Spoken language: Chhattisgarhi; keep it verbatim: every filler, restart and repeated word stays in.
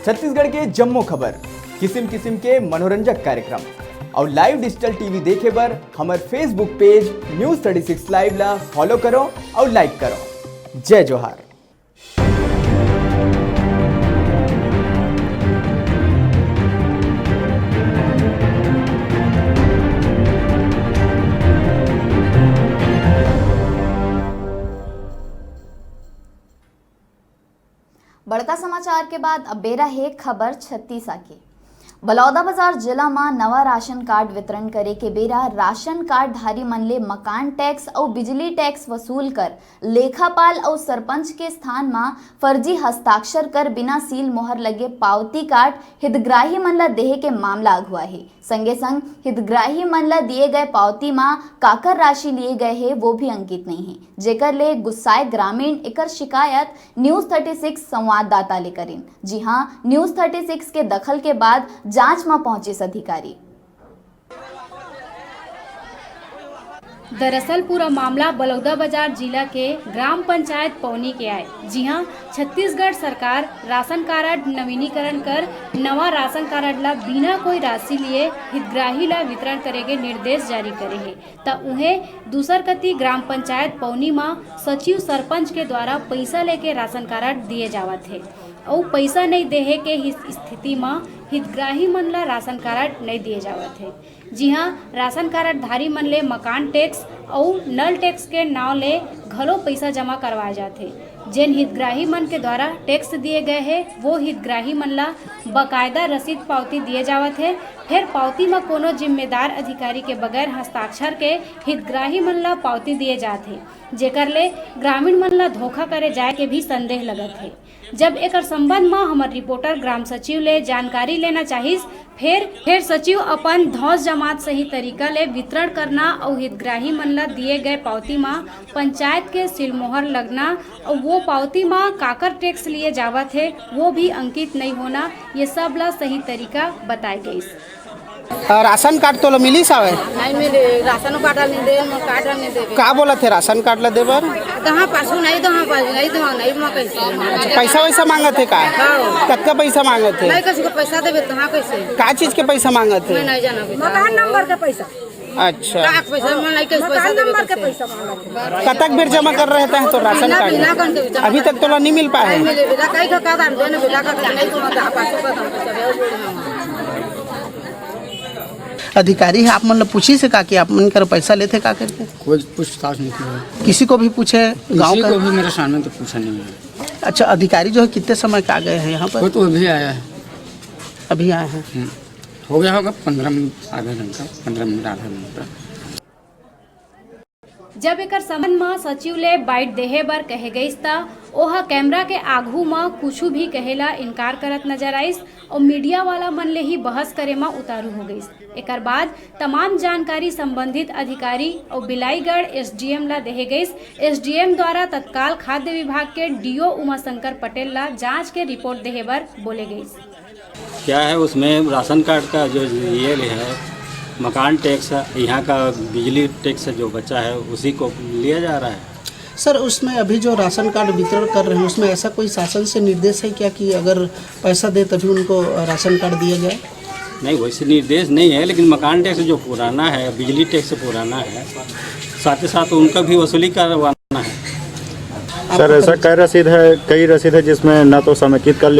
छत्तीसगढ़ के जम्मो खबर, किसिम किसिम के मनोरंजक कार्यक्रम अउ live digital T V देखे बर हमर Facebook page News thirty six Live ला follow करो अउ like करो। जय जोहार। बड़का समाचार के बाद अब बेरा हे खबर छत्तीसा के। बलौदाबाजार जिला म नवा राशन कार्ड वितरण करे के बेरा राशन कार्ड धारी मन ले मकान टैक्स अउ बिजली टैक्स वसूल कर लेखापाल अउ सरपंच के स्थान म फर्जी हस्ताक्षर कर बिना सील मोहर लगे पावती कार्ड हितग्राही मन ल देहे के मामला अगुआ हे। संगे संग हितग्राही मन ल दिए गए पावती म काकर राशि लिए गए हे, वो भी अंकित नहीं हे, जेकर ले गुस्साए ग्रामीण एकर शिकायत News thirty six संवाददाता ले करिन। जी हां, News thirty six के दखल के बाद जांच म पहुंचिस अधिकारी। दरअसल पूरा मामला बलौदाबाजार जिला के ग्राम पंचायत पौनी के आय, जिहां छत्तीसगढ़ सरकार राशन कारड नवीनीकरण कर नवा राशन कारड ला बिना कोई राशि लिए हितग्राही ला वितरण करे के निर्देश जारी करे हे। त उहें दूसर कती ग्राम पंचायत पौनी म सचिव सरपंच के द्वारा पइसा लेके राशन कारड दिए जावत हे अउ पइसा नइ देहे के हि-, स्थिति म हितग्राही मन ल राशन कारड नइ दिए जावत हे। जिहां राशन कारड धारी मन ले मकान टैक्स अउ नल टैक्स के नांव ले घलो पइसा जमा करवाए जाथे। जेन हितग्राही मन के द्वारा टैक्स दिए गए हे, वो हितग्राही मन ल बकायदा रसीद पावती दिए जावत हे। फेर पावती म कोनो जिम्मेदार अधिकारी के बगैर हस्ताक्षर के हितग्राही मन ल पावती दिए जात हे, जेकर ले ग्रामीण मन ल धोखा करे जाए के भी संदेह लगत हे। जब एकर संबंध म हमर रिपोर्टर ग्राम सचिव ले जानकारी लेना चाहिस, फेर, फेर सचिव अपन धौंस जमात सही तरीका ले वितरण करना अउ हितग्राही मन ल दिए गए पावती म पंचायत के सीलमोहर लगना अउ वो पावती म काकर टैक्स लिए जावत हे, वो भी अंकित नइ होना, ये सब ल सही तरीका बताए गइस। अ, राशन कार्ड तोला मिलिस हवय? नहीं मिले, राशन कार्ड नहीं दे, कार्ड नहीं देवे। का बोलत हे राशन कार्ड ला दे बर? कहाँ पासू नहीं दो, हाँ पासू नहीं दो, नहीं दो कैसे? अच्छा, पैसा वैसा मांगत हे का? हाँ। कतका पैसा मांगत हे? नहीं, किसी को पैसा देवे तो हाँ कैसे? का चीज के पैसा मांगत हे? मैं नहीं जाना बेटा। मकान नंबर के पैसा। अच्छा। का पैसा, मैं नहीं कैसे पैसा मकान देवे नंबर के कैसे? पैसा मांगत हे। कतक बेर जमा कर रहे हैं तो राशन बिना, कार्ड? बिना कौन के जमा अभी तक तोला नहीं मिल पाए? नहीं मिले, बिना कहीं का, का दाम देने, बिना का नहीं तो मत आप पासू का दाम पैसा दे, वो बोल रहे हैं। अधिकारी हे, आप मन ल पूछिस हे का कि आप मन कर पैसा लेथे का करके? कोई पूछताछ नहीं किया। किसी को भी पूछे गाँव किसी का? को भी मेरे सामने तो पूछा नहीं है। अच्छा, अधिकारी जो है कितने समय का आ गए हैं यहाँ पर? वो तो अभी आया है। अभी आए हैं। हम्म। हो गया होगा पन्द्रह मिनट, आधा घंटा, पन्द्रह मिनट, आधा घंटा। जब एकर संबंध म सचिव ले बाइट देहे बर कहे गइस, त ओह कैमरा के आघू म कुछु भी कहे ला इनकार करत नजर आइस अउ मीडिया वाला मन ले ही बहस करे म उतारू हो गइस। एकर बाद तमाम जानकारी संबंधित अधिकारी अउ बिलाईगढ़ एसडीएम ला देहे गइस। एसडीएम द्वारा तत्काल खाद्य विभाग के डीओ उमाशंकर पटेल ला जांच के रिपोर्ट देहे बर बोले गइस। क्या है उसमें राशन कार्ड का जो ये है, मकान टैक्स है, यहाँ का बिजली टैक्स जो बचा है, उसी को लिया जा रहा है। सर, उसमें अभी जो राशन कार्ड वितरण कर रहे हैं, उसमें ऐसा कोई शासन से निर्देश है क्या कि अगर पैसा दे तभी उनको राशन कार्ड दिया जाए? नहीं, वैसे निर्देश नहीं है, लेकिन मकान टैक्स जो पुराना है, बिजली टैक्स पुराना है, साथ ही साथ उनका भी वसूली करवाना है। सर, ऐसा कई रसीद है, कई रसीद है जिसमें ना तो समेकित कर